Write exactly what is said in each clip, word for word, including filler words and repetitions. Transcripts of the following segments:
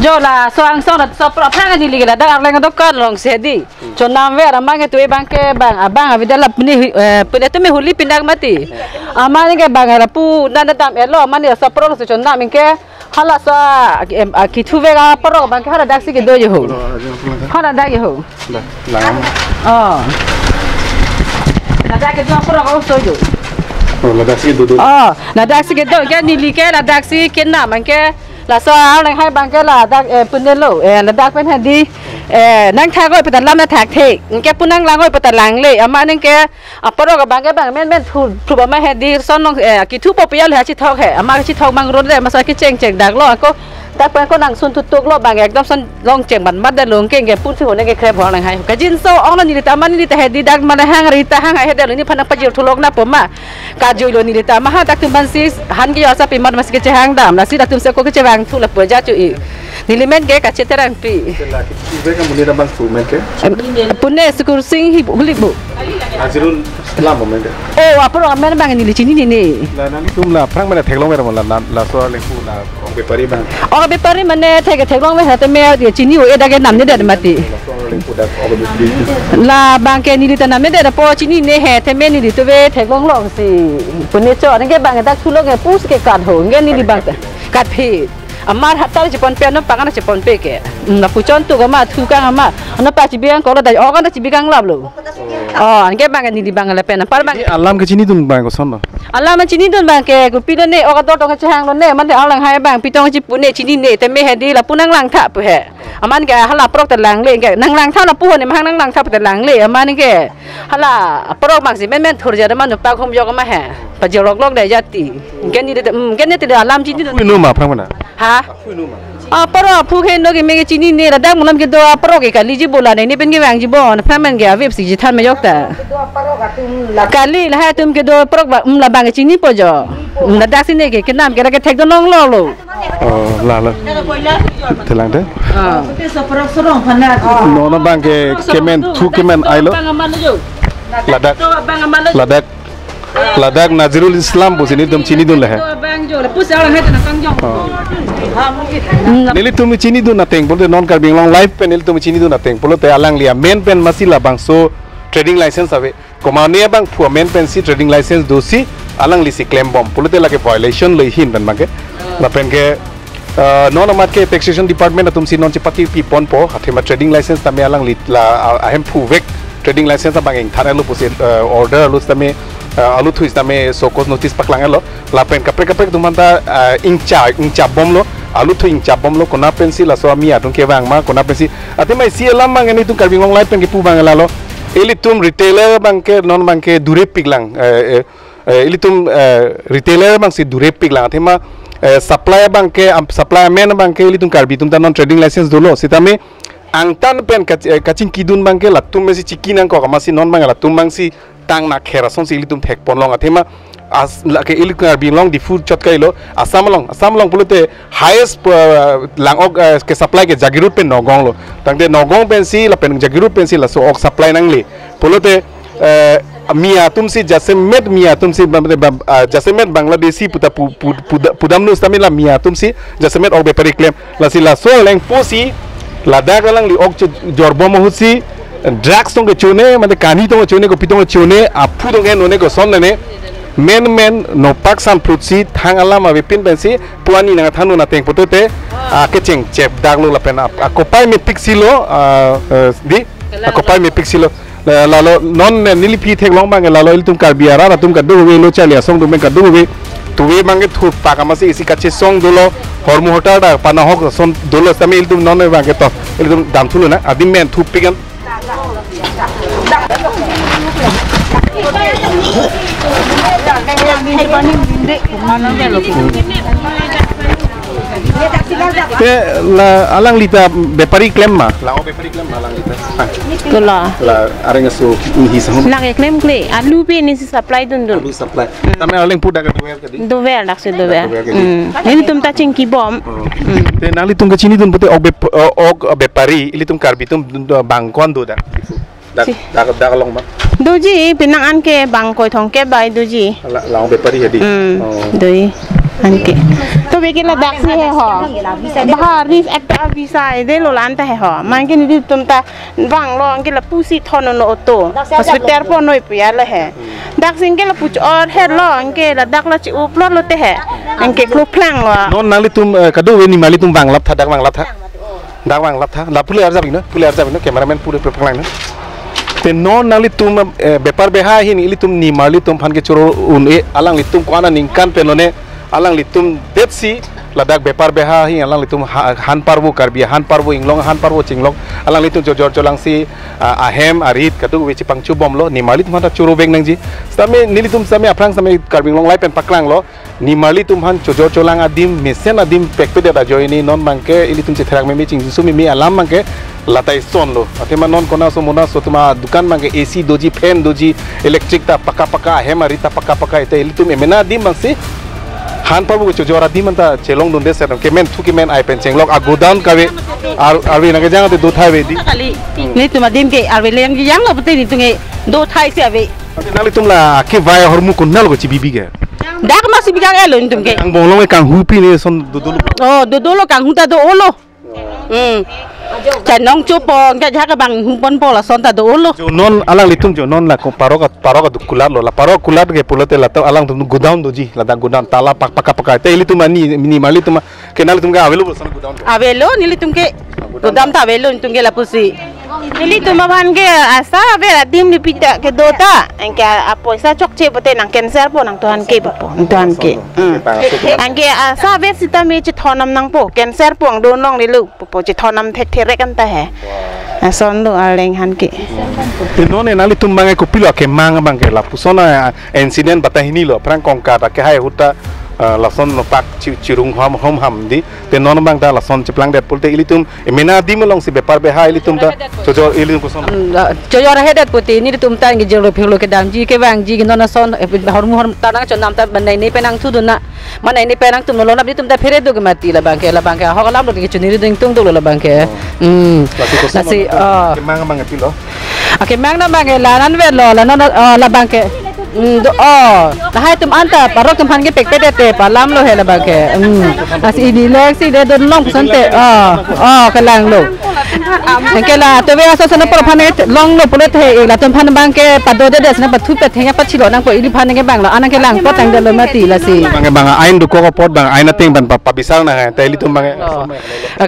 Jo, laso angsong laso aphrang neli ke ladak Arleng adokan alongsi hedi. Chonam ver amat ke tu abang ke bang abang avidal la pini hu-, eh, pini tu me huli pindak mati. Amat ke bang lapu nana dam-etlo, amat ne laso apor alongsi chonam ke halaso, em, akithu vek apor abang ke haladak si kedo jo ho. Haladak jo ho. Dah, lang. Oh. Ladak kedo apor ko so jo. Oh, ladak si kedo do. Oh, ladak si kedo ke neli ke ladak si kenam ke laso Arleng hai abang ke ladak, eh, pini lo, eh, ladak pen hedi, eh, nangthak oi pu ta lam nangthak the, ke pu nanglang oi pu ta langle, amat nang ke apor abang ke bang menmen thu thu amat hedi son long, eh, kithu po pial ha chithok he, amat chithok bang rode masa kecheng cheng dak lo ako, dak pen ko nangsun thutuk lo bang ekdom son long cheng ban mat da long ke ke pu thu ne ke krep ho nang hai. Kajinso ong lo neli ta amat neli ta hedi dak mane hang ri ta hang hai hedi lo neliphan nangpajir thulok na po ma. Kajui lo neli ta maha dak tum ban si han ke yo sa pi mat masi kechehang dam. Lasi dak tum si ako kechevang thu lapu ja chu i. Neli men ke Kache Terangpi. Sela ki ibe ka muni na bang su men ke? Em, pune Sukur Sing hi huli bu. Nazirul Islam men ke. Oh, apor amen bang neli chinine. La nangtum la aphrang mane theklong ver mo la, la, laso Arleng pu la ong bepari bang. Oh, bepari mane thek theklong ver te me chini o e dak ke namne det mati. La bang ke neli ta namne det po chinine he, te me neli tu ve theklong longsi. Pune cho, nang ke bang dak thu lo ke pus ke kat ho, nge neli bang ta. Kat phi. Amat hatar chepon pe no pangan chepon pe ke. Hmm, lapu chon tu kama thu kang amat. Ano pa chibi kang ko lo da, oh kan chibi kang lap lo. Oh, nang ke bang neli bang lapen apar bang. Ini alam ke chinidun bang koson lo? Alam chinidun bang ke, kopi lo ne, oh kador tong chehang lo ne, mane Arleng hai bang, pi tong chipu ne, chinine, te me hedi lapu nanglang tha pu he. Amat ke hala apor ta langle ke, nanglang tha lapu ho ne, mahang nanglang tha pu ta langle, amat ke. Hala apor bang si menmen thur ja de manu pak hom yok ma he. Pajirlok lok de jati. Ke neli de, mm, ke neli de alam chinidun. Pu inu ma aphrang mane? Ha? Pu inu ma? Apor aphu ke no ke me ke chinine ladak mulam kedo apor ke kali ji bola ne, ne pen ke vang ji bon, aphrang men ke avep si ji than me yok ta. Kali lahai atum kedo apor ba, um, la bang ke chini po jo. Um, ladak si ne ke kenam ke la ke thek do nong lo lo. Oh, la la. Thelang te. Ah. Non non bang ke kemen thu kemen ai lo. Ladak. Ladak. Ladak Nazirul Islam pusi nelitum chinidun le he. Oh. Nelitum chinidun ateng pulote non Karbi Anglong Live pen nelitum chinidun ateng pulote alangli amen pen masi labangso trading license ave. Komane abangphu amen pensi trading license dosi alangli si klembom pulote lake violation lo ahin pen bang ke. Lapen ke, eh, non amat ke taxation department atum si non chepati pi ponpo, athema trading license tame alangli la, ah, ahemphu vek trading license abang ingthan lo pusi, eh, order lo tame, eh, aluthui tame show cause notice paklang lo. Lapen kaprek kaprek atum anta, eh, ingcha, ingcha bomlo, aluthui ingcha bomlo, kona pensi laso ami atum kevang ma, kona pensi. Athema isi alam bang nelitum Karbi Anglong Live pen kepu bang lalo. Ilitum retailer bang ke non bang ke dure piklang, eh, eh, eh, ilitum, eh, retailer bang si dure piklang. Athema, eh, supply bang ke, am, supply amen bang ke ilitum Karbi atum ta non trading license dolo. Sitame angtan pen kach-, eh, kachingkidun bang ke latum mesi chiki nangkok amatsi non bang latum bang si tang na khera song si ilitum thek ponlong athema as lake ili Karbi Anglong Diphu chot kailo Assam along, Assam along pulote highest, uh, lang-ok, uh, ke supply ke Jagiroad pen Nagaon lo. Tangte Nagaon pensi lapen Jagiroad pensi laso ok supply nangle. Pulote, uh, Miya atum si jasemet Miya atum si bam-, bam-, uh, jasemet Bangladeshi puta pu-, pu-, puda-, pudam nus tamila Miya atum si jasemet ok bepari klem. Lasi laso aleng pusi ladak alangli ok che-, jorbom ahut si drugs tong kechone, mate kani tong kechone, kopi tong kechone, aphu tong ke none koson nene, men men nopak sanphrut si thang alam avepin pensi puani nang than nuna teng putote, ah, kecheng chep dak lo lapen ap-, akopai mepik si lo, ah, eh, di, akopai mepik si lo. La-, lalo non ne neli aphi theklong bang lalo ilitum Karbi arat atum kadokave lo Charli asong atum kadokave. Tuve bang ke thurpak amatsi isi kachesong dolo, hormu hotar ta panahok son dolo tame ilitum non bang ke to ilitum dam thulo na adim men thupik an. Te la alangli ta bepari klem ma? La o bepari klem ma alangli ta? Ah. Kola. La areng aso hi sahun. Lake klemkle. Alu pen neli si supply dundun. Alu supply. Tame arleng pu dak dover kadi? Dover, dak si dover. Dover kadi. Hmm. Nelitum ta chingkibom. Oh. Hmm. Te nanglitum kachinidun pute ok bep-, o-, ok bepari, ilitum Karbi atum dun do bang ko-an do dak? Dak, si. Dak, dak along ma? Doji, penang an ke bang koi thong ke bai doji. La, la ok bepari hedi? Hmm. Oh. Doji. Anke. To beke ladak si he ho. Bahar ni ekta visa ede lo lanta he ho. Anke nelitum ta vanglo anke lapusi thon lo auto. Hospital pon noi puya le he. Dak si anke lapu chor he lo anke ladak la chi upload lote he. Anke kloplang lo. Non nanglitum, eh, kadokave nimarlitum vanglap tha, dak vanglap tha. Dak vanglap tha. La pule arjap iknon, pule arjap iknon, cameraman pule pule panglang iknon. Te non nanglitum, eh, bepar beha ahin ilitum nimarlitum aphan kechoro un-e, alanglitum ko-an aningkan pen lone, alanglitum detsi ladak bepar beha ahin alanglitum ha-, han parvo, Karbi han parvo, inglong han parvo chinglok, alanglitum chojor cholangsi, ah, ahem arit kadokave chepangchubomlo, nimarlitum aphan ta choro vek nangji. Sitame nelitum sitame aphrang sitame Karbi Anglong Live pen paklanglo. Nimarlitum aphan chojor cholang adim, mesen adim pekpedet ajoine non abangke ilitum chetherak meme chingsu meme alam abangke latai son lo. Athema non kona so mona so atum adukan abangke A C doji, fan doji, electric ta paka paka, ahem arit ta paka paka, ite ilitum emena adim abangsi han parvo chojor adim anta chelongdunde seta kemen thu kemen ai pen chenglok agodown kave ar-, arve nangkejang ate do thai ave di. Kali. Nelitum adim ke arve le yang yang lo pute nelitum ke do thai si ave. Ante nanglitum la akevai ahormu konat lo ko chibibi ke? Dak ma si bigang elo nelitum ke. Angbong along kanghu pi ne son dodolo. Oh, dodolo kanghu ta do-olo. Hmm. Chanong chopon ke jaka bang huponpo lason ta do-olo. Jo non alanglitum jo non la ko parok parok aduk kulat lo, la parok kulat ke pulote lato alangtum godown doji, ladak godown tala pak paka paka. Te ilitum ani nimarlitum ke nanglitum ke avelo bol sana godown. Avelo nelitum ke godown ta avelo nelitum ke lapusi. Nelitum aphan ke asa aver adim le pita kedo ta. Anke apoisa chokche pute nang cancer po nang tuhan ke po. Tuhan ke. Hmm. Anke asa aver sitame chethonnam nangpo. Cancer po angdon longle lo po chethonnam thekthe rek anta he. Ason lo arleng aphan ke. Te non nanglitum abangke kopilo akemang abangke lapuson a-incident batai hini lo. Aphrang kongkat akehai ahut ta, eh, lason nopak chi-, chirung hom hom ham di. Te non abang ta lason cheplangdet pulote ilitum emena adim alongsi bepar beha ilitum ta chojor ilitum koson. Hmm, la, chojor hedet pute nelitum ta ngi jelo phelo kedamji kevangji ke non ason, eh, hormu hor ta nangchonam ta banai ne penang thudun na. Manai ne penang tum lo nap nelitum ta phere do ke mati labangke, labangke ahok alam lo ke chuniri ding tung do lo labangke. Hmm. Lasi koson lasi, lo, oh. Kemang abang epilo. Akemang na abangke la nanvet lo, la non, oh, labangke. Hmm, do, oh. Lahai atum anta parok atum aphan ke pekpedet te palam lo he labangke. Hmm. Lasi ili lek si de don long sante. Oh, oh, kelang lo. Anke la tove aso sana por aphan ke long lo pulote he, latum aphan abangke padodedet sana pathu pethengya pachilo nangpo ili aphan ke bang lo. Anang ke langpo tangdet lo mati lasi. Abangke bang ain dokok apot bang ain ateng abang pa-, pabisar nang he. Te ilitum abangke. Oh.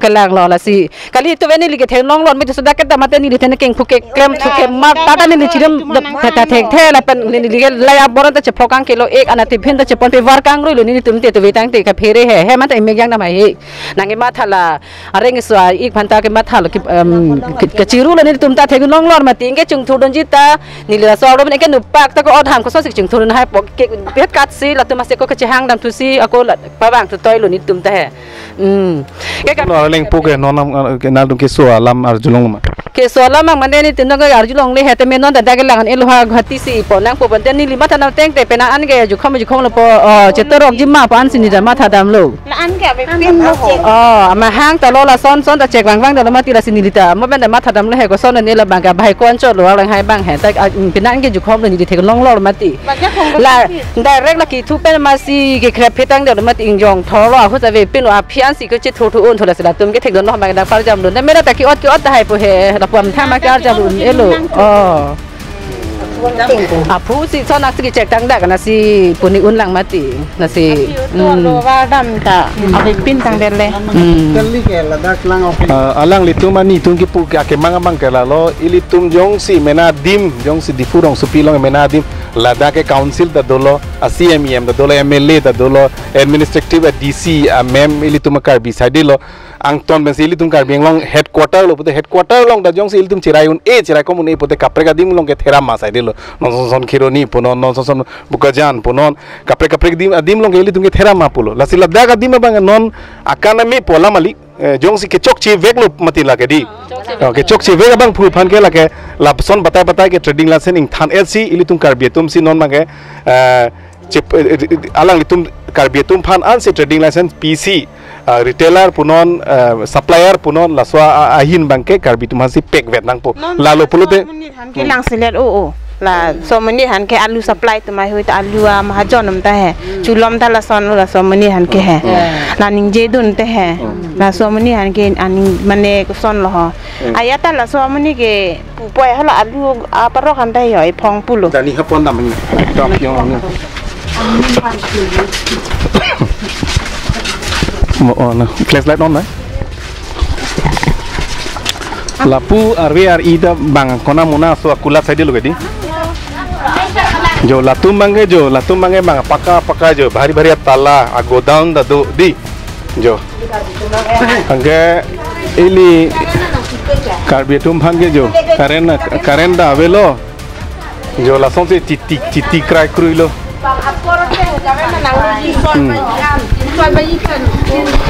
Kelang lo lasi. Kali tove neli ke theklong lon mete sudah kita mate neli thene kengphu keklem thu kemar tata neli chirim ta thekthe lapen neli ke laya boran ta chephokang kelo ek ana tiphin ta cheponpe var kangrui lo nelitum te tove tangte kaphere he he mate imek yang nama he nang kematha la areng so-ik aphan ta kematha lo ke, em, ke, kechiru lo nelitum ta theklong lon mate ingke chungthur donji ta neli la so lo ke nopak ta ko odham ko so si chungthur na hai po ke bet kat si latum ase ko kechehang dam thu si ako la pabang thu toi lo nelitum ta he. Hmm. Ke ka- Lo arleng po ke non nam, eh, ke nangtum keso alam arjulong ma. Keso alam mang mane nelitum ke arjulongle he te me non ta dak ke lang an eloha Guwahati si po nangpo pon te neli matha nam teng te penang an ke jukhom jukhom lo po, oh, chetorokji ma po ansi neli ta matha damlo. La an ke avepin lo ho. Oh, amahang ta lo lason son ta chek vang vang ta lo mati lasi neli ta. Mo ben ta matha damlo he koson ne labangke bahai ko-an chot lo lang hai abang he. Ta, ah, mm, penang an ke jukhom lo neli theklong lo mati. Bajak khong lo La mati. Direct la kethu pen masi kekrep phetang de mati ingjong thor lo ahut avepin lo aphi ansi ke chethur thu un thu lasi latum ke thekdon lo abang dak parjam lo. Na mera ta ke-ot ke-ot ta hai po he. Lapu amthang ma ke arjam lo un-e lo. Oh. Aphu si son aksi kechek tang dak nasi puni un lang mati. Nasi. Aphi uto Hmm. Lo vardam ta. Avepin tangdet le. Hmm. Kali ke ladak lang oke. Ah, alanglitum ani tum kipu ke akemang abang ke lalo ilitum jongsi mena adim jongsi Diphu rongsopi along mena adim ladak ke council ta dolo, a C M E M ta dolo, M L A ta dolo, administrative a D C, a mem ilitum a Karbi side lo. Angton pensi ilitum Karbi Anglong headquarter lo pute headquarter along ta jongsi ilitum cherai un-e cherai kom un-e pute kaprek adim along ke theram ma side lo. Non son son Kheroni punon, non son son Bokajan punon, kaprek kaprek adim, adim along ke ilitum ke theram ma pulo. Lasi ladak adim abang non akan ami pola mali, eh, jongsi kechokche vek lo mati lake di. Oh, kechokche vek abang phu aphan ke lake lapuson batai batai ke trading license ingthan et si ilitum Karbi atum si non abang ke, eh, chip, eh, eh, alanglitum Karbi atum aphan ansi trading license pisi, ah, retailer punon, eh, supplier punon laso a-, ahin abang ke Karbi atum aphansi pekvet nangpo. Non lalo pulote non monit aphan ke lang selet o o. Laso amonit aphan ke alu supply atum ahut alu amahajon atum ta he. Chulom ta lasonlo laso amonit aphan ke he. Hmm. La ningjedun te he. Hmm. Laso amonit aphan ke aning mane kosonlo ho. Hmm. Ajat ta laso amonit ke pupo hala alu aparok aphan ta he ho, ephong pulo. Dani hapon dam ni. Tong piong ni. Mo on. Flashlight on na? Lapu arve ar-i ta bang konam mona aso akulat saidelo ke dei. Jo latum abang ke jo, latum abang ke bang pakka pakka jo, bhari bhari atala, agodown ta do dei. Jo. Anke ili Karbi atum aphan ke jo, current, current ta avelo. Jo lasonsi chiti chiti krai kruilo. Hmm.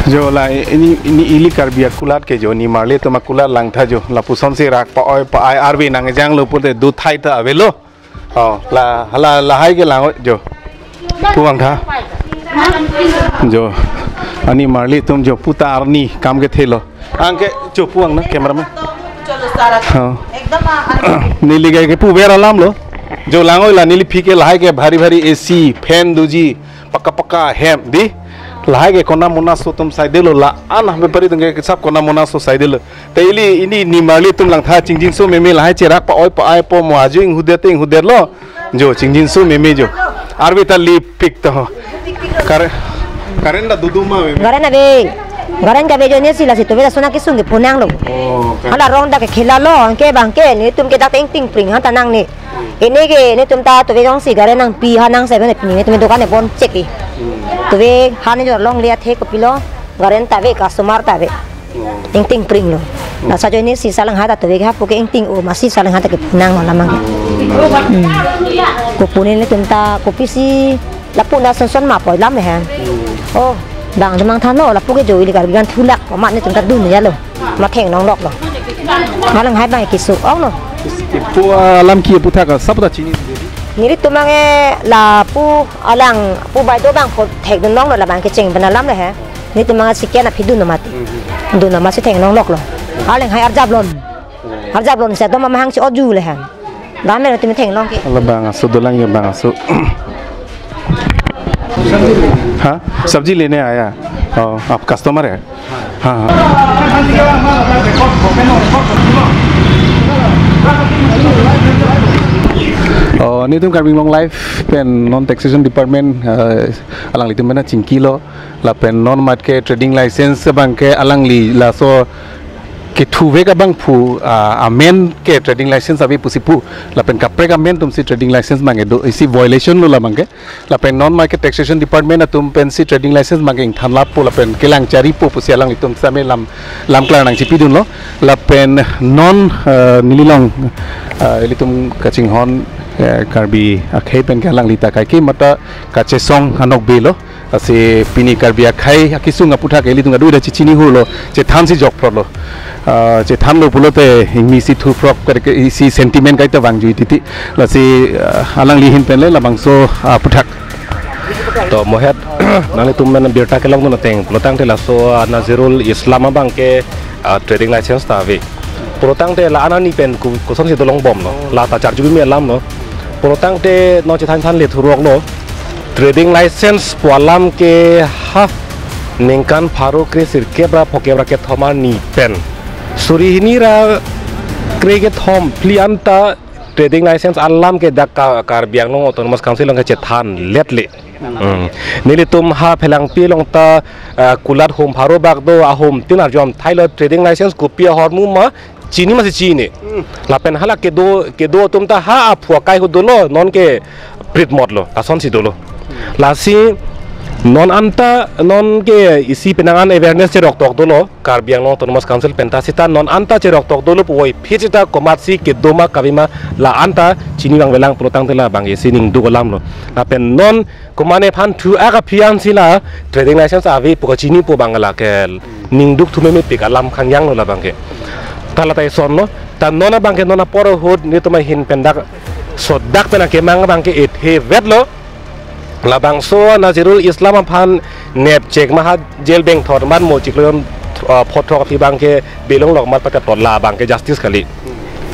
Jo la ini, ini ili Karbi akulat ke jo, nimarli atum akulat langtha jo. Lapusonsi rak pa-oi pa-ai arve nangjanglo pulote do thai ta avelo. Oh, la hala lahai ke lang jo. Pu vangtha. Jo. Animarli atum jo puta arni kam kethelo. Anke jo pu vang na cameraman. Ha. Neli ke ke pu ver alamlo. Jo lang-oi la neli aphi ke lahai ke bhari bhari A C, fan doji, pakka pakka hem dei. Lahai ke konam mona aso atum saidelo, la-an bepari atum ke sab konam mona aso saidelo. Te ili ini nimarli atum langtha chingjinso meme lahai cherak pa-oi pa-ai po mo aju inghudet te inghudetlo. Jo chingjinso meme jo. Arve ta lipik to. Kar-, current ta dodun ma meme. Current ave. Current kave ajoine si lasi tove lason akesung kepho nanglo. Oh, current. Hala rong ta kekhela lo, anke abang ke netum ke dak ingting pring aphan ta nangne. Ini ke netum ta tove jongsi current nangpi aphan nang seven pini netum dokan e bon chek e. Hmm. Tove aphan jo longle athe kopilo, current ta ave, customer ta ave. Ingting pringlo. Laso ajoine si salang ha ta tove ke hapu ke ingting o masi salang ha ta kepho nanglo la abang ke. Hmm. Kopi netum ta kopisi lapu na son son ma poi lam he. Oh, bang jemang thanlo lapu ke jo ili Karbi an thulak ma netum ta dun ya lo. Ma theng nongloklo. Malang hai abang ke su ong lo. Pu alam ke aputhak sab ta chini. Nelitum abang ke lapu alang pu bai do abang pho thekdun nonglo la abang ke cheng bana lam le he. Netum abang si kena phi dun mati. Mhm. Dun masi theng nongloklo. Aleng hai arjap lon. Arjap lon si atum amahang si oju le he. Gamer netum theng nong ke. Hala bang aso dolang ya bang aso. Ha? Sabji lene aya. Oh, aap customer hai? Ha, ha. Oh, netum Karbi Anglong Live pen non taxation department, eh, alanglitum pen chingkilo. Lapen non mat ke trading license abang ke alangli laso kethuvek abangphu, ah, amen ke trading license ave pusi pu. Lapen kaprek amen atum si trading license abang ke do, isi violation lo la abang ke. Lapen non mat ke taxation department atum pensi trading license abang ke ingthan lappo lapen kelang charipo pusi alanglitum same lam, lam klar nangchipidunlo. Lapen non, eh, neli along, eh, ilitum kachinghon, eh, Karbi akhei pen ke alangli ta kaike mata kachesong anokbe lo. Lasi pini Karbi akhei akesung aputhak ilitum kadokave ta chechini hurlo, chethan si jok phrotlo. Ah, chethanlo pulote ingmi si thu phrok kar ke isi sentiment kaita vangjui titi. Lasi, ah, alangli ahin pen le labangso, ah, aputhak. To mohet nanglitum men birta kelongdun ateng, pulotangte laso, ah, Nazirul Islam abang ke, ah, trading license ta ave. Pulotangte la-an arni pen ku-, kosonsi dolongbomlo. La ta charju bimi alamlo. Pulotangte non chethan than le thuroklo. Trading license pu alam ke ha ningkan pharo kre sirkep ra phokep ra kethom arni pen suri hini ra kre kethom phli anta trading license alam ke dak Ka-, Karbi Anglong Autonomous Council along ke chethan letle. Hmm. Nelitum ha Phelangpi along ta, ah, kulat hum pharo bak do, ahum tin arjom thailo trading license kopi ahormu ma chini masi chini. Hmm. Lapen hala kedo, kedo atum ta ha aphu akai ahut dolo, non ke prit motlo, lasonsi dolo. Lasi non anta, non ke isi penang an awareness cherok tok dolo, Karbi Anglong Autonomous Council penta sita non anta cherok tok dolo puvoiphit sita komatsi kedo ma kave ma la anta chini vangvelang pulotangte labang isi ningduk alamlo. Lapen non komatne aphan thu-ak aphi ansi la trading license ave pu kachinipo abang la ke ningduk thu memepik alam khangjanglo labang ke. Ta la ta isonlo, ta non abang ke non apor ahut netum ahin pen dak sodak pen akemang abang ke ethe vetlo. Labangso Nazirul Islam aphan nepchek ma ha jail bengthot man mo chiklo, ah, phothok aphi abang ke belong lok mat pakat tot labang ke justice kali.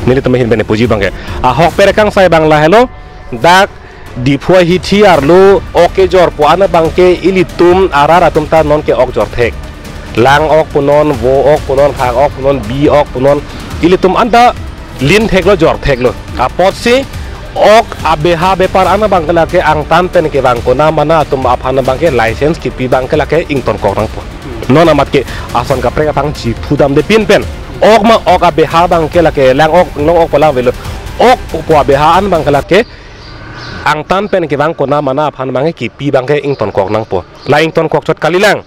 Nelitum ahin pen puji abangke. Ahokpet kangsai abang lahelo, dak Diphu ahithi arlo ok kejor pu an abangke ilitum arat atum ta nonke ok jor thek. Lang ok punon, vo ok punon, hak ok punon, bi ok punon, ilitum anta lin theklo, jor theklo. Apotsi ok abeha bepar an abangke lake angtan pen kevang konamana atum aphan abangke license kipi abangke lake ingtonkok nangpo. Non amat ke ason kaprek aphan chipudamde pin pen, ok ma ok abeha abangke lake lang ok, long ok pu lang avelo. Ok pu abeha an abangke lake angtan pen kevang konamana aphan abangke kipi abangke ingtonkok nangpo. La ingtonkok chot kalilang.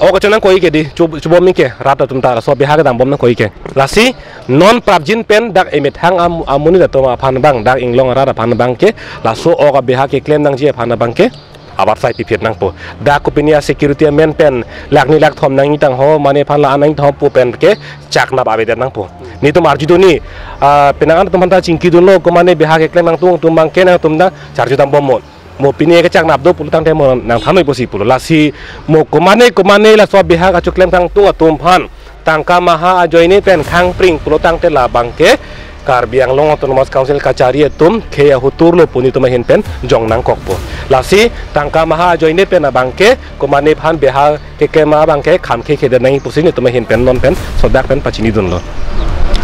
Ok chot nangkok-ik ke di, chu-, chubom-ik ke, rat atum ta laso abeha kedambom nangkok-ik ke. Lasi non prapjin pen dak emethang am-, amonit atum aphan abang, dak inglong arat aphan abangke laso ok abeha keklem nangji aphan abangke abarsai piphit nangpo. Dak kopine a-security amen pen lakh ni lakh thom nangji tangho, mane aphan la-an nangji tangho pu pen ke chaknap avedet nangpo. Netum arjudunji, ah, penang an atum aphanta chingkidunlo, komane beha keklem nangtung atum abangke nangtum ta charjudambom mo. Mo pine kechaknap do pulo tangte mo nangthan noi pusi pulo. Lasi mo komane komane laso abeha kachoklem kangtung atum aphan tangka maha ajoine pen khangpring pulo tangte labangke Karbi Anglong Autonomous Council kachari atum khei ahutur lo pu netum ahin pen jong nangkokpo. Lasi tangka maha ajoine pen abangke komane aphan beha keklem abangke kham khei khede nangji pusi netum ahin pen non pen sodak pen pachinidunlo.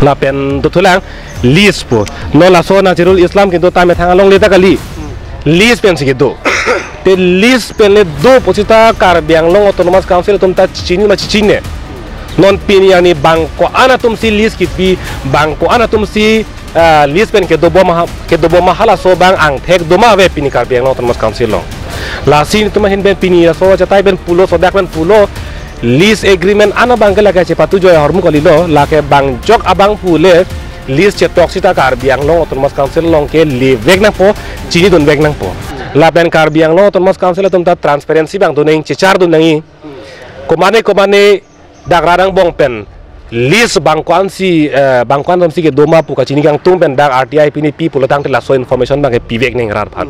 Lapen dothulang lease pu. Non laso Nazirul Islam kedo ta methang alongle ta kali. Lease pensi kedo. Te lease pen le do pusita Karbi Anglong Autonomous Council atum ta chini ma chichinine. Non pini arni bang ko-an atumsi lease kipi, bang ko-an atumsi, ah, lease pen kedobom ha, kedobom halaso abang angthek doma ave pini Karbi Anglong Autonomous Council along. Lasi netum ahin pen pini laso achatai pen pulo, sodak pen pulo, lease agreement an abangke lake chepatu joi ahormu kalilo, lake bang jok abang pule lease chetok sita Karbi Anglong Autonomous Council along ke levek nangpo, chinidunvek nangpo. Lapen Karbi Anglong Autonomous Council atum ta transparency abang do nangji, chechar do nangji. Komane komane dak rat angbong pen lease bang ko-ansi, eh, bang ko-an atumsi kedoma pu kachini kangtung pen dak R T I pine pi pulo tangte laso information abangke pivek nangji rat aphan.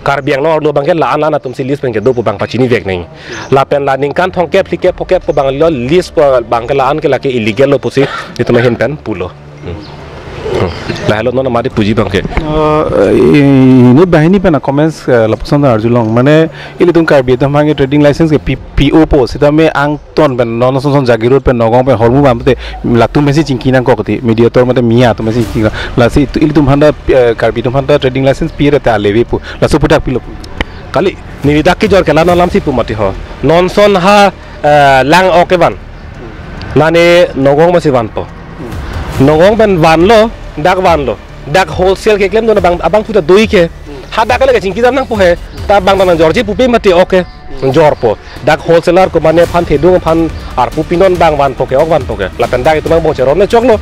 Karbi Anglong arlo abangke la-an la-an atumsi lease pen kedo pu abang pachinivek nangji. Lapen la ningkan thomkep phlikep phokep ko abang lo lease pu abangke la-an ke lake illegal lo pusi netum ahin pen pulo. Hmm. Hmm. Lahelo non mati puji abangke. Eh, i-, ini banghini pen comments, eh, lapuson arjulong. Mane ilitum Karbi atum abangke trading license ke P-, P O po, sitame angton pen, non son son Jagiroad pen, Nagaon pen, hormu bang pute, latum pensi chingki nangkok ti, mediator mate mia atum pensi chingki. Lasi itu ilitum aphanta, eh, Karbi atum aphanta trading license pi reta levi pu. Laso pudak pilo. Kali, neli dak kejor ke la non alamsi pu mati ho. Non son ha, eh, lang ok kevan. Mane Nagaon masi vanpo. Nagaon pen vanlo, dak vanlo. Dak wholesale keklemdun abang, abang puta doi ke. Hadak ke lake chingkidam nangpo he. Ta bang bang jorji pupe mati ok ke. Jorpo. Dak wholesaler komane aphan thedung aphan arpu pinon abang vanpo ke, ok vanpo ke. Lapen dak itum angbong cheron le choklo.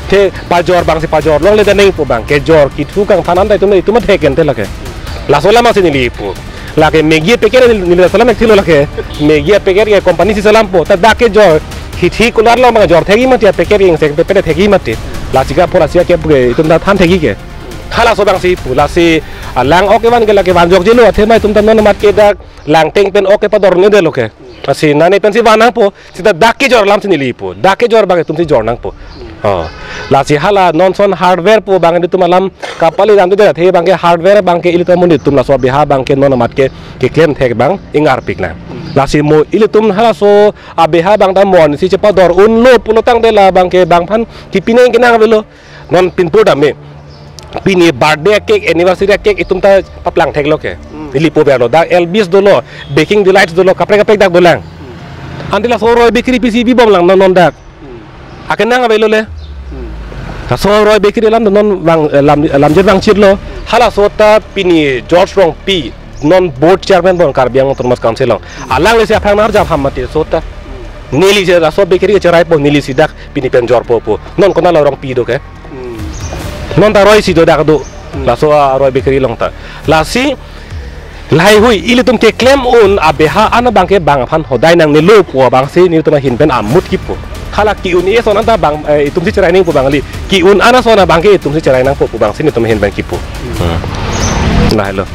Te pajor abangsi pajor longle ta nangpo abang. Kejor kethu kangthan anta itum itum thek ente lake. Laso alamsi neli pu. Lake Maggi packet neli, neli laso alam thekthelo lake. Maggi packet ke company si selampo. Ta dak kejor hithi kular lo abang jor thekji mati packet ke sek pe pe thekji mati. Lasi ka pura sia ke pu ke itum ta than thekji ke. Halaso abangsi pu lasi, ah, lang ok kevan ke lake vanjokjelo athema itum ta non amat ke dak langteng pen ok kepador ne detlo ke. Lasi nane pensi van nangpo, sita dak kejor alamsi neli pu. Dak kejor abang itumsi jor nangpo. Oh. Lasi hala non son hardware pu abang itum alam kapali dam de athe abangke hardware abangke ilitum amonit atum laso abeha abangke non amat ke keklem thek abang ingarpik nang. Lasi mo ilitum halaso abeha abang ta mo ansi chepador unlo pulo tangte labangke bang aphan kipi nangji kenang avelo. Non pinpur dam me. Pini birthday cake, anniversary cake itum ta paplang theklo ke. Hmm. Ili po berlo. Dak Elvis dolo, Baking Delights dolo, kaprek kaprek dak dolang. Hmm. Ante laso Roy Bakery pisi bibom lang non non dak. Hmm. Akenang avelo le. Hmm. Laso Roy Bakery alam non vang, eh, lam, lamjir vangchirlo. Halaso ta pini George Rongpi non board chairman bon Karbi Anglong Autonomous Council along. Alanglisi aphrang nar jam ham mati so ta. Hmm. Neli je laso bakery cheraipon nelisi dak pini pen jorpo po. Non konat lo Rongpi do ke. Hmm. Non ta Roy si do dak do. Hmm. Laso a Roy Bakery along ta. Lasi lahai hui ilitum keklem un abeha an abangke bang aphan hodai nangnelo pu abangsi nelitum ahin pen amut kipu. Hala ki-un-e ason anta bang, eh, itumsi cherai nangpo bang kali. Ki-un-an ason abangke itumsi cherai nangpo pu abangsi nelitum ahin pen kipu. Hmm. Lahelo.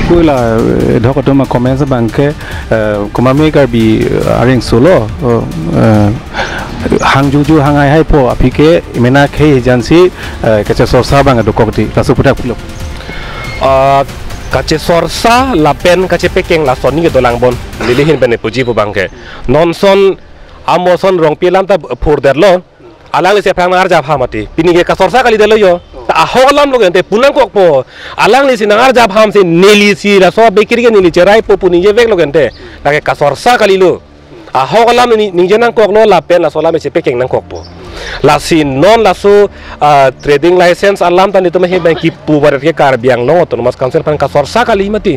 Pu la, eh, dhok atum a comments abangke, eh, kumame Karbi, eh, areng solo, eh, eh, Hang juju hang haihaipo aphi ke mena khei hijan si, eh, kachesorsa abang dokok di, laso aphuthak pilo. Ah, kachesorsa lapen kachepekeng lason ni kedolang bon. Neli ahin pen puji pu abang ke. Non ason amo ason Rongpi alam ta phurdetlo. Alangli si aphrang nang-arjap ha mati. Pini ke kasorsa kalidetlo yo. Ta ahok alam lo ke ante pu nangkokpo. Alangli si nang-arjap ham si neli si laso abekiri ke neli cheraipo pu ningjeveklo ke ante. Lake kasorsa kalilo. Ahok alam ni ningje nangkoklo lapen laso alam chepekeng nangkokpo. Lasi non laso, ah, trading license alam ta nelitum ahin pen kipu baret ke Karbi Anglong Autonomous Council aphan kasorsa kali mati.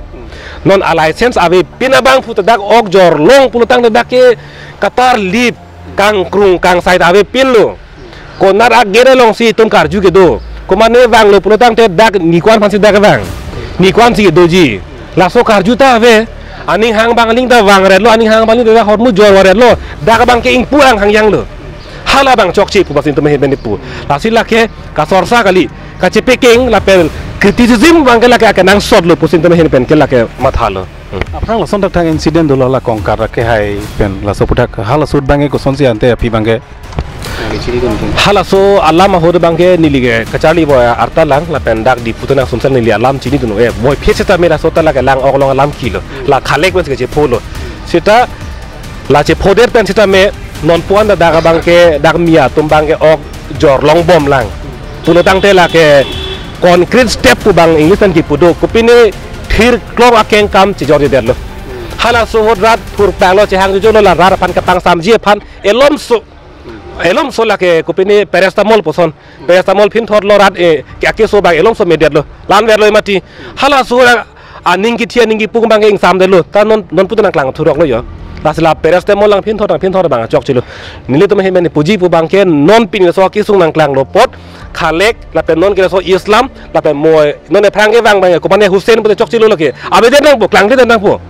Non a-license avepin abang phu ta dak ok jorlong pulo tangte dak ke katarlip kangkrung kangsai ta avepinlo. Konat a-gate along si itum karju kedo. Komane vanglo pulo tangte dak niko-an aphan si dak vang. Niko-an si kedoji. Laso karju ta ave. Aning hang abang aling ta vangretlo, aning hang abang aling ta hormu jorvaretlo. Dak abang ke ingpu ang hangjanglo. Hala abang chokche pu pusi nelitum ahin pen pu. Lasi lake kasorsa kali. Kachepekeng lapen criticism abang ke lake akenangsotlo pusi nelitum ahin pen ke lake mathalo. Hmm. Aphrang lason thakthak incident dolo la Kongkar kehai pen laso aphuthak halaso ahut abang ke kosonsi ante aphi abang ke. Halaso alam ahut abang ke neli ke kacharli avo arta lang lapen dak Diphu ta nang sumsel neli alam chinidunlo, eh, moi phit seta me laso ta lake lang ok along alam kilo. La khalek pen si kachepholo. Seta la chephodet pen seta me non pu-an ta dak abang ke dak Miya atum abang ke ok jorlong bom lang. Pulo tangte lake concrete step pu abang English pen kipu do. Kopine thirklong akeng kam chejordetlo. Halaso ahut rat thurpanglo, chehang jujolo, la rat aphan kapangsamji aphan elomso. Elomso lake kopine paracetamol puson. Paracetamol phinthotlo rat, eh, ke akeso abang elomso medetlo. La-an verlo mati. Halaso ahut aning kithi aning kipu abang ke ingsamdetlo. Ta non, non pu ta nangklang thuroklo yo. Lasi la paracetamol lang phinthot, lang phinthot abang chokchelo. Nelitum ahin pen puji pu abang ke non pini laso kesung nangklanglo apot khalek lapen non ke laso Islam lapen moi non aphrang kevang abang ke komane Hussein pute chokchelo lake. Avedet nangpo, klangdedet nangpo.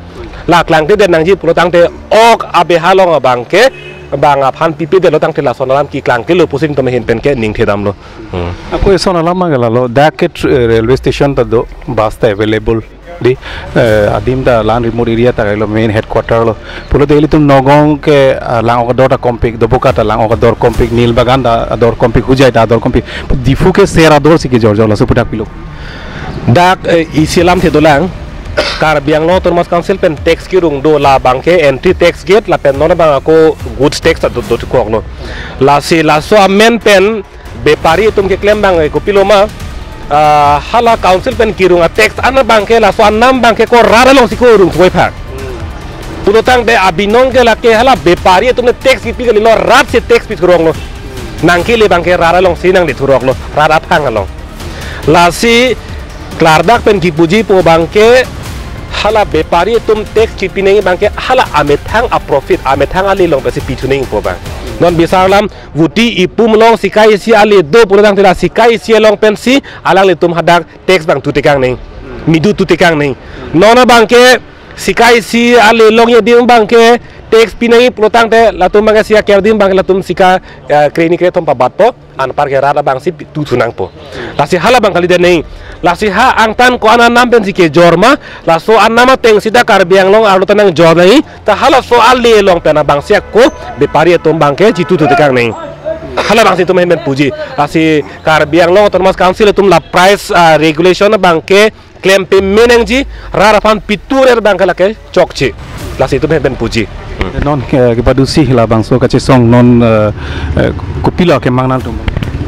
La klangdedet nangji pulo tangte ok abeha along abang ke bang aphan pipedetlo tangte lason alam keklangkelo pusi nelitum ahin pen ke ningthedamlo. Hmm. Ako eson alam abang ke lalo, dak ke tr-, eh, railway station ta do, bus ta available. Di, eh, adim ta la-an remote area ta lo, main headquarter lo. Pulote ilitum Nagaon ke, ah, lang ok ador ta kompik, Doboka ta lang ok ador kompik, Nilbagan ta ador kompik, Hojai ta ador kompik. Diphu ke ser ador si kejorjor, laso aphuthak pilo. Dak, eh, isi alamthe dolang. Karbi Anglong Autonomous Council pen tax kerung do, la abang ke entry tax gate lapen non abang ako goods tax ta do, dokoklo. Lasi laso amen pen bepari atum keklem abang, eh, kopilo ma, ah, hala council pen kerung a-tax an abang ke laso anam abang ke ko rat along si korung thoi pha. Pulo tangte abinong ke lake hala bepari atum le tax kipi kalilo, rat si tax pi thuroklo. Nangkele abang ke rat along si nangle thuroklo, rat aphang along. Lasi klardak pen kipuji pu abang ke hala bepari atum tax kipi nangji abang ke hala amethang a-profit, amethang ale along pensi pi thu nangji pu abang. Non bisar alam Guti ipum along sika isi ale do pulo tangte la sika isi along pensi alanglitum hadak tax abang tutekang nangji. Midu tutekang nangji. Non abang ke sika isi ale along adim abang ke tax pi nangji pulo tangte latum abang ke sika adim abang ke latum sika, eh, kre-hini kre-thom pabatpo, anpar ke rat abang si tu thu nangpo. Lasi hala abang kalidet nangji. Lasi ha angtan ko-an anam pensi kejor ma, laso anam ateng sita Karbi Anglong arlo ta nangjor nangji, ta halaso ale along pen abang si ako bepari atum abang ke chitu tutekang nangji. Hala abang si itum ahin pen puji. Lasi Karbi Anglong Autonomous Council atum la price, ah, regulation abang ke klem pame nangji, rat aphan pitu rer abang ke lake chokche. Lasi itum ahin pen puji. Hmm. Non ke, kepadusi labangso kachesong non, eh, eh, kopilo kemang nangtum?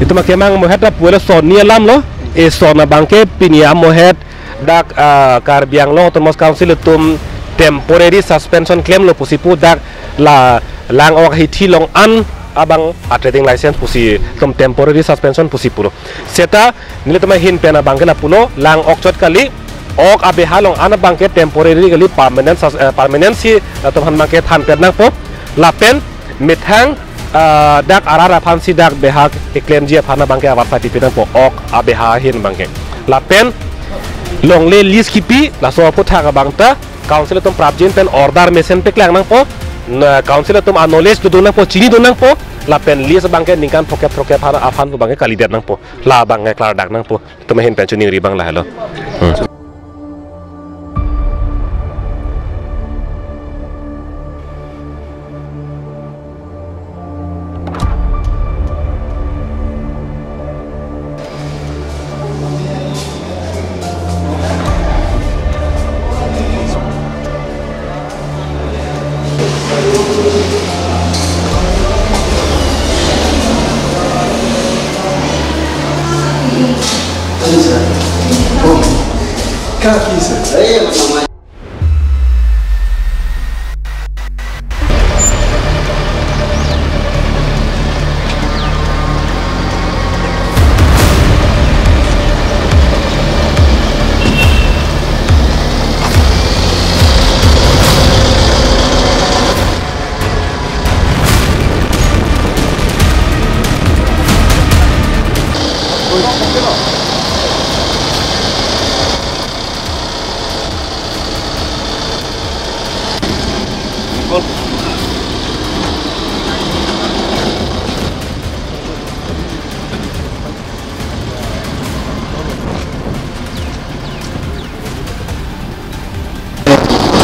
Itum akemang amohet ta pulo sonni alam lo. Eson abang ke pini amohet dak, ah, Karbi Anglong Autonomous Council atum temporary suspension klemlo pusi pu, dak la lang-ok hithi along an abang a-trading license pusi itum temporary suspension pusi pulo. Seta nelitum ahin pen abang ke lapulo, lang-ok chot kali, ok abeha along an abang ke temporary kali, permanent sus-, eh, permanent si latum aphan abang ke thanpet nangpo. Lapen methang, ah, dak arat aphan si dak beha keklemji aphan abang ke avarsai pipi nangpo, ok abeha ahin abang ke. Lapen longle lease kipi, laso aphuthak abang ta council atum prapjin pen order mesen paklang nangpo, na council atum a-knowledge dodun nangpo, chinidun nangpo, lapen lease abang ke ningkan throkkep throkkep aphan, aphan abang ke kalidet nangpo, la abang ke klardak nangpo, itum ahin pen choningri abang lahelo. Hmm.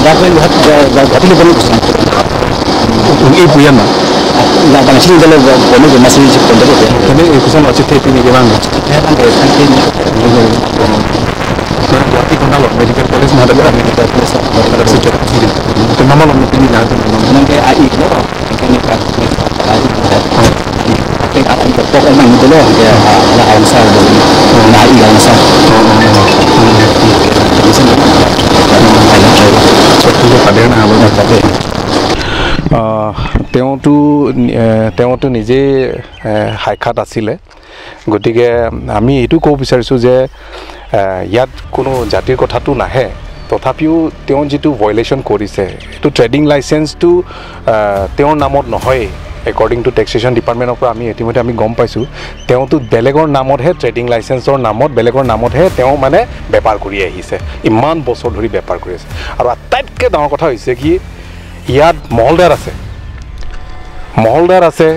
Guwahati, Guwahati le bani kusun. Ung e puyan ma. Na bang sing dalo bani ko masih sih pun dalo. Kami kusun wajib te pini ke bang. Te bang ke kan pini. Mana Guwahati kona lo medical college na ada medical college. Ada sejak kiri. Itu mama lo pini na. Nang ke A I lo. আহ, তেওঁতো, এ, তেওঁতো নিজে, এ, সাক্ষাৎ আছিলে। গতিকে আমি এইটো ক'ব বিচাৰিছোঁ যে, এ, ইয়াত কোনো জাতিৰ কথাটো নাহে, তথাপিও তেওঁ যিটো ভায়লেশ্যন কৰিছে, এইটো ট্ৰেডিং লাইচেন্সটো, এ, তেওঁৰ নামত নহয়। একৰ্ডিং টু টেক্সেশ্যন ডিপাৰ্টমেণ্টৰ পৰা আমি ইতিমধ্যে আমি গম পাইছোঁ, তেওঁতো বেলেগৰ নামতহে, ট্ৰেডিং লাইচেন্সৰ নামত, বেলেগৰ নামতহে তেওঁ মানে বেপাৰ কৰি আহিছে, ইমান বছৰ ধৰি বেপাৰ কৰি আছে। আৰু আটাইতকৈ ডাঙৰ কথা হৈছে কি, ইয়াত মহলদাৰ আছে, মহলদাৰ আছে,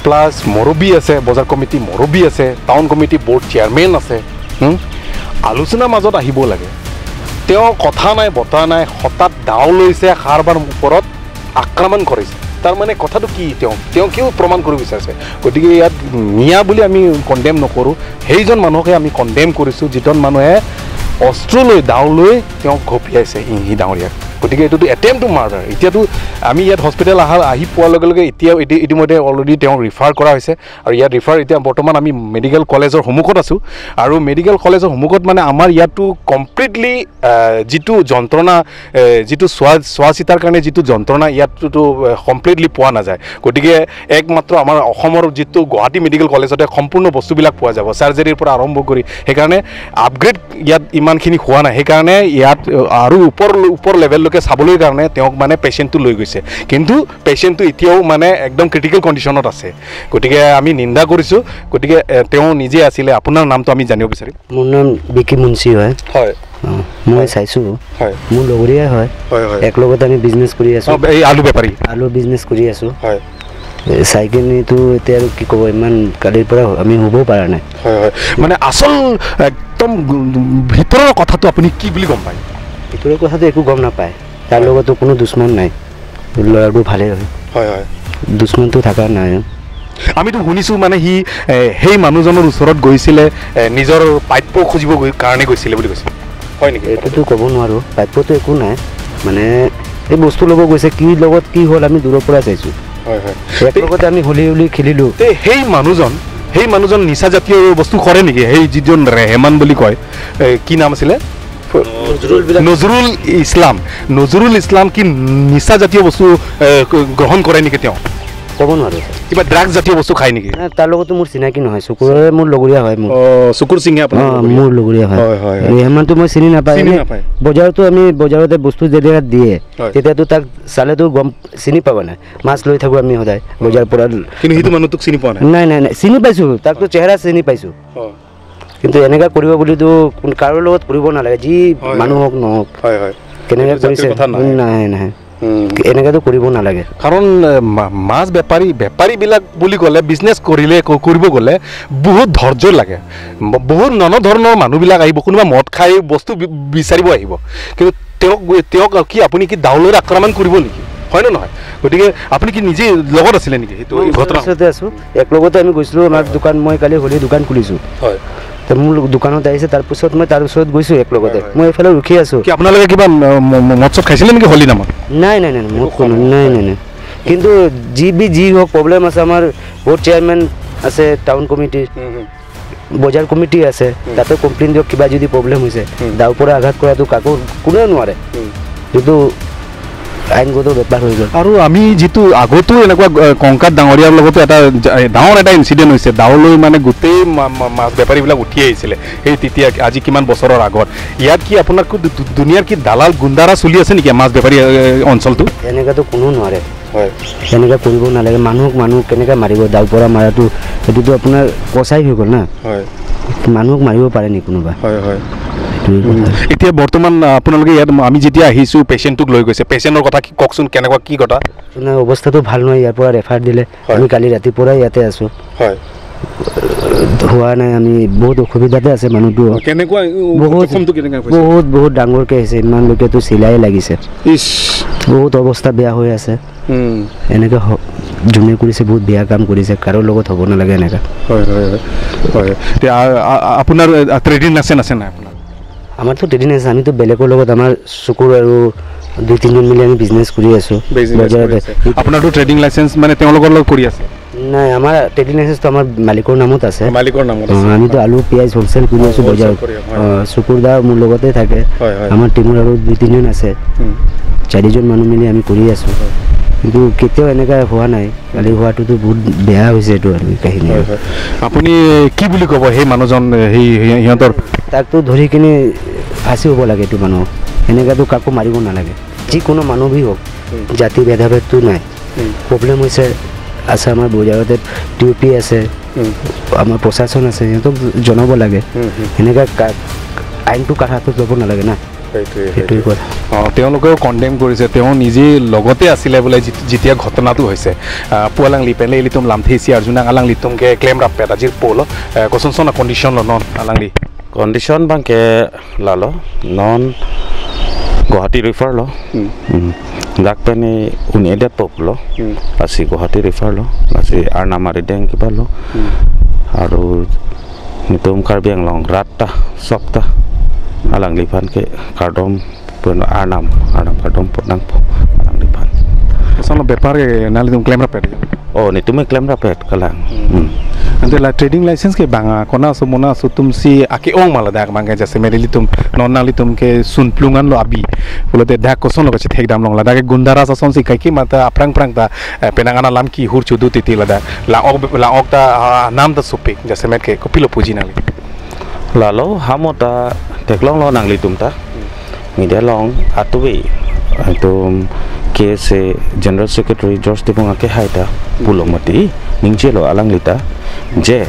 প্লাছ মুৰব্বী আছে, বজাৰ কমিটি মুৰব্বী আছে, টাউন কমিটি বৰ্ড চেয়াৰমেন আছে। হুম? আলোচনাৰ মাজত আহিব লাগে। তেওঁ কথা নাই, বতৰা নাই, হঠাৎ দাও লৈছে, কাৰোবাৰ ওপৰত আক্ৰমণ কৰিছে। তাৰমানে কথাটো কি? তেওঁ, তেওঁ কিয় প্ৰমাণ কৰিব বিচাৰিছে? গতিকে ইয়াত মিয়া বুলি আমি কণ্ডেম নকৰোঁ, সেইজন মানুহকে আমি কণ্ডেম কৰিছোঁ, যিজন মানুহে অস্ত্ৰ লৈ, দাও লৈ তেওঁক ঘপিয়াইছে, ইংহী ডাঙৰীয়াক। গতিকে এইটোতো এটেম্প টু মাৰ্ডাৰ। এতিয়াতো আমি ইয়াত হস্পিটেল অহা, আহি পোৱাৰ লগে লগে এতিয়া ইতি-, ইতিমধ্যে অলৰেডি তেওঁক ৰিফাৰ কৰা হৈছে। আৰু ইয়াত ৰিফাৰ, এতিয়া বৰ্তমান আমি মেডিকেল কলেজৰ সন্মুখত আছোঁ। আৰু মেডিকেল কলেজৰ সন্মুখত মানে আমাৰ ইয়াততো কমপ্লিটলি, আহ, যিটো যন্ত্ৰণা, এ, যিটো চোৱা, চোৱা চিতাৰ কাৰণে যিটো যন্ত্ৰণা, ইয়াততো, এ, কমপ্লিটলি পোৱা নাযায়। গতিকে একমাত্ৰ আমাৰ অসমৰ যিটো গুৱাহাটী মেডিকেল কলেজতে সম্পূৰ্ণ বস্তুবিলাক পোৱা যাব, চাৰ্জাৰীৰ পৰা আৰম্ভ কৰি। সেইকাৰণে আপগ্ৰেড ইয়াত ইমানখিনি হোৱা নাই। সেইকাৰণে ইয়াত, এ, আৰু ওপৰ, ওপৰ লেভেললৈকে চাবলৈ কাৰণে তেওঁক মানে পেচেণ্টটো লৈ গৈছে, কিন্তু পেচেণ্টটো এতিয়াও মানে একদম ক্ৰিটিকেল কণ্ডিশ্যনত আছে। গতিকে আমি নিন্দা কৰিছোঁ। গতিকে, এ, তেওঁ নিজে আছিলে, আপোনাৰ নামটো আমি জানিব বিচাৰিম। মোৰ নাম বিকি মুন্সি হয়। হয়। অ, মই হয়। চাইছোঁ। হয়। মোৰ লগৰীয়াই হয়। হয়, হয়। এক লগত আমি বিজনেছ কৰি আছোঁ। অ, এই আলু বেপাৰী। আলু বিজনেছ কৰি আছোঁ। হয়। এ, চাই কিনিতো এতিয়া আৰু কি ক'ব, ইমান কালিৰ পৰা আমি শুব পৰা নাই। হয়, হয়। মানে আচল একদম ভিতৰৰ কথাটো আপুনি কি বুলি গম পায়? ভিতৰৰ কথাটো একো গম নাপায়। তাৰ হয়। লগতো কোনো দুশ্মন নাই। ল'ৰাটো ভালেই হয়। হয়, হয়। দুশ্মনটো থকা নাই। আমিতো শুনিছোঁ মানে সি, এ, সেই মানুহজনৰ ওচৰত গৈছিলে, এ, নিজৰ প্ৰাপ্য খুজিব গৈ-, কাৰণে গৈছিলে বুলি কৈছে। হয় নেকি? এইটোতো ক'ব নোৱাৰোঁ, প্ৰাপ্যটো একো নাই। মানে এই বস্তু ল'ব গৈছে, কি লগত কি হ'ল আমি দূৰৰ পৰা চাইছোঁ। হয়, হয়। এক তে লগতে আমি হোলী হোলী খেলিলোঁ। তে সেই মানুহজন, সেই মানুহজন নিচা জাতীয় বস্তু কৰে নেকি? সেই যিজন ৰেহমান বুলি কয়, এ, কি নাম আছিলে? নজৰুল বিলাক। নজৰুল ইছলাম। নজৰুল ইছলাম কি নিচা জাতীয় বস্তু, এ, ক-, গ্ৰহণ কৰে নেকি তেওঁ? ক'ব নোৱাৰোঁ, ছাৰ। কিবা ড্ৰাগছ জাতীয় বস্তু খায় নেকি? নাই, তাৰ লগতো মোৰ চিনাকি নহয়। চুকুৰে মোৰ লগৰীয়া হয়, মোৰ। অ, চুকুৰ সিঙে আপোনাৰ অ, লগৰীয়া? মোৰ লগৰীয়া হয়। হয়, হয়, হয়। ৰেহমানটো মই চিনি নাপাওঁ। চিনি এনে নাপায়। বজাৰতো আমি, বজাৰতে বস্তু যেতিয়া দিয়ে, হয়। তেতিয়াতো তাক চালেতো গম, চিনি পাব নাই। মাছ লৈ থাকোঁ আমি সদায়, হয়। বজাৰ পৰা। কিন্তু সেইটো মানুহ তোক চিনি পোৱা নাই? নাই, নাই, নাই। চিনি পাইছোঁ। তাকতো হয়। চেহেৰা চিনি পাইছোঁ। হয়। কিন্তু এনেকা কৰিব বুলিতো কোন, কাৰো লগত কৰিব নালাগে, যি হয়, মানুহ হয়। হওক নহওক। হয়, হয়। কেনেকে এইটো জাতিৰ কৰিছে? কথা নাই। নাই, নাই। উম। এনেকাতো কৰিব নালাগে। কাৰণ, এ, মা-, মাছ বেপাৰী, বেপাৰীবিলাক বুলি ক'লে, বিজনেছ কৰিলে, ক-, কৰিব গ'লে বহুত ধৈৰ্য লাগে। ব-, বহুত নানা ধৰণৰ মানুহবিলাক আহিব, কোনোবা মদ খাই বস্তু বি-, বিচাৰিব আহিব। কিন্তু তেওঁক, তেওঁক কি আপুনি কি দাও লৈ আক্ৰমণ কৰিব নেকি? হয় নে নহয়? গতিকে আপুনি কি নিজে লগত আছিলে নেকি সেইটো মই ঘটনা? ওচৰতে আছোঁ। এক লগতে আমি গৈছিলোঁ, আমাৰ হয়, হয়। দোকান, মই কালি হোলী দোকান খুলিছোঁ। হয়। তো মোৰ দোকানত আহিছে, তাৰ পিছত মই তাৰ ওচৰত গৈছোঁ এক লগতে। হয়, হয়। মই এইফালে ৰখি আছোঁ। কি আপোনালোকে কিবা, ম-, ম-, ম-, মদ চদ খাইছিলে নেকি হোলী নামত? নাই, নাই, নাই, নাই, একো মদ খোৱা কোনো, নাই। নাই, নাই, নাই। কিন্তু যি বি যি হওক প্ৰব্লেম আছে, আমাৰ বৰ্ড চেয়াৰমেন আছে, টাউন কমিটিৰ। হুম, হুম। বজাৰ কমিটি আছে, হুম। তাতে কমপ্লেইন দিয়ক, কিবা যদি প্ৰব্লেম হৈছে। হুম। দাওৰ পৰা আঘাত কৰাটো কাকো কোনেও নোৱাৰে। হুম। এইটো আইনগত বেপাৰ হৈ গ'ল। আৰু আমি যিটো আগতো এনেকুৱা, এ, কংকাত ডাঙৰীয়াৰ লগতো এটা জা-, এ, ডাঙৰ এটা ইনচিডেণ্ট হৈছে, দাওলৈ মানে গোটেই মা-, মা-, মাছ বেপাৰীবিলাক উঠি আহিছিলে, সেই তেতিয়া আজি কিমান বছৰৰ আগত। ইয়াত কি আপোনাক দু-, দু-, দুনিয়াৰ কি দালাল গুণ্ডাৰাজ চলি আছে নেকি মাছ বেপাৰী, এ, অঞ্চলটো? এনেকুৱাতো কোনো নোৱাৰে। হয়। এনেকুৱা কৰিব নালাগে। মানুহক মানুহ কেনেকৈ মাৰিব? দাওৰ পৰা মাৰাটো, এইটোতো আপোনাৰ কচাই হৈ গ'ল না। হয়। মানুহক মাৰিব পাৰে নেকি কোনোবা? হয়, হয়। এইটোৱে উম, কথা। এতিয়া বৰ্তমান আপোনালোকে ইয়াত, আমি যেতিয়া আহিছো, পেচেণ্টটোক লৈ গৈছে, পেচেণ্টৰ কথা কি কওকচোন, কেনেকুৱা কি কথা? আপোনাৰ অৱস্থাটো ভাল নহয়, ইয়াৰ পৰা ৰেফাৰ দিলে। হয়। আমি কালি ৰাতিপুৱাই ইয়াতে আছো। হয়। হোৱা নাই, আমি বহুত অসুবিধাতে আছে মানুহটো। অ, কেনেকুৱা, উ, বহুত, জখমটো কেনেকুৱা হৈছে? বহুত, বহুত ডাঙৰকে হৈছে, ইমানলৈকেতো চিলাই লাগিছে। ইছ। বহুত অৱস্থা বেয়া হৈ আছে। উম। এনেকে হ-, যোনে কৰিছে বহুত বেয়া কাম কৰিছে, কাৰো লগত হ'ব নালাগে এনেকা। হয়, হয়, হয়। হয়। তে, আ-, আ-, আপোনাৰ, আ, ট্ৰেডিং লাইচেন্স আছে নাই আপোনাৰ? আমাৰতো ট্ৰেডিং লাইচেন্স, আমিতো বেলেগৰ লগত, আমাৰ চকুৰ আৰু দুই তিনিজন মিলি আমি বিজনেছ কৰি আছো। বিজনেছ বজাৰতে। কৰি আছে। আপোনাৰতো ট্ৰেডিং লাইচেন্স মানে তেওঁলোকৰ লগত কৰি আছে? নাই, আমাৰ ট্ৰেডিং লাইচেন্সটো আমাৰ মালিকৰ নামত আছে। মালিকৰ নামত অ, আছে। আমিতো আলু, পিঁয়াজ হ'লচেল কৰি অ, আছো হ'লচেল বজাৰত। কৰি, হয়। অ, চকুৰ দা মোৰ লগতে থাকে। হয়, হয়। আমাৰ টিমৰ আৰু দুই তিনিজন আছে। উম। চাৰিজন মানুহ মিলি আমি কৰি আছো। হয়। কিন্তু কেতিয়াও এনেকা হোৱা নাই। কালি হোৱাটোতো বহুত বেয়া হৈছে এইটো আৰু কাহিনী। হয়, হয়। আপুনি কি বুলি ক'ব সেই মানুহজন, সেই, সেই, সিহঁতৰ? তাকতো ধৰি কিনে ফাঁচি হ'ব লাগে এইটো মানুহ। এনেকাতো কাকো মাৰিব নালাগে। যিকোনো মানুহ বি হওক, উম। জাতি ভেদাভেদটো নাই। উম। প্ৰব্লেম হৈছে, আছে আমাৰ বজাৰতে টি অ' পি আছে, উম। আমাৰ প্ৰশাসন আছে, সিহঁতক জনাব লাগে। উম, উম। এনেকা কা-, আইনটো কাৰ হাতত ল'ব নালাগে না। সেইটোৱে, সেইটোৱে সেইটোৱে। কথা। অ, তেওঁলোকেও কণ্ডেম কৰিছে, তেওঁ নিজে লগতে আছিলে বোলে যি-, যেতিয়া ঘটনাটো হৈছে। আহ, pu alangli pen le ilitum lamthe isi arjunang, alanglitum ke klemrappet ajir pulo, eh, kosonson a-condition lo non alangli? Condition abangke lalo, non Guwahati refer lo. Hmm. Hmm. Dak pen un-edetpo pulo. Hmm. Lasi Guwahati refer lo. Lasi arnam arideng kiba lo. Hmm. Aru netum Karbi Anglong rat ta, sok ta. Hmm. Alangliphan ke kardom pon arnam, arnam kardom pon nangpo alangliphan. Kosonlo bepar ke nanglitum klemrappet? Oh, netum klemrappet kalang. Hmm. Hmm. Ante la trading license ke bang a, konat aso monat aso atumsi ake-ong ma ladak abangke, jasemet ilitum non nanglitum ke sunplung anlo abi. Pulote dak kosonlo kachethekdam long, ladak ke gunda raj asonsi kaike mata aphrang phrang ta, eh, penang an alam kehur chodu titi ladak. Lang-ok, lang-ok ta, ah, nam ta sopik, jasemet ke kopilo puji nangli? Lalo ha mo ta theklonglo nanglitum ta. Media along atuve, itum K S A General Secretary George Tibong akehai ta pulo mati, ningjelo alangli ta, je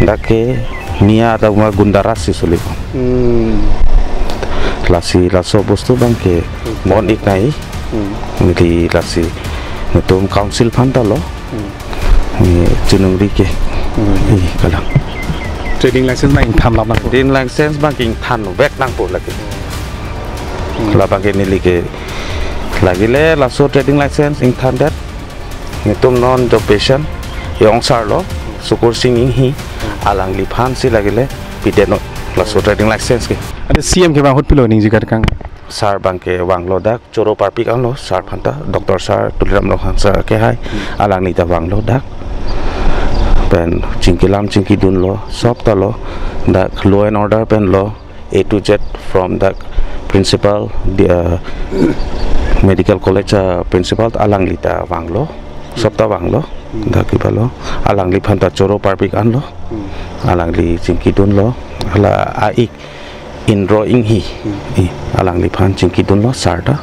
dak ke niya ta uma gunda raj si soli. Hmm. Lasi laso bostu abangke bon-ik nai. Hmm. Mati lasi netum council aphan ta lo. Hmm. Ni chunungri ke. Hmm. I kalang. Trading license abang ingthan lap nangpo. Trading license abang ingthan vek nangpo lagi. Hmm. Labang ke neli ke lagi le laso trading license ingthandet. Netum non jo patient, e-ongsarlo, Sukur Sing Inghi, alangliphan si lagi le pidetnon laso trading license ke. Ante C M ke bang ahut pilo ningje kang? Sir abangke vanglo dak, choro parpik anlo sir aphan ta, Doctor Sir Tuliram Ronghang sir akehai, alangli ta vanglo dak. Pen chingki lam chingkidunlo, sop ta lo, dak law and order pen lo, A to Z from dak principal, the, uh, medical college, uh, principal alangli ta vanglo, sop ta vanglo, dak kiba lo, alangliphan ta choro parpik anlo, alangli chingkidunlo, hala a-ik Indro Inghi, Hmm. I, alangliphan chingkidunlo sir ta.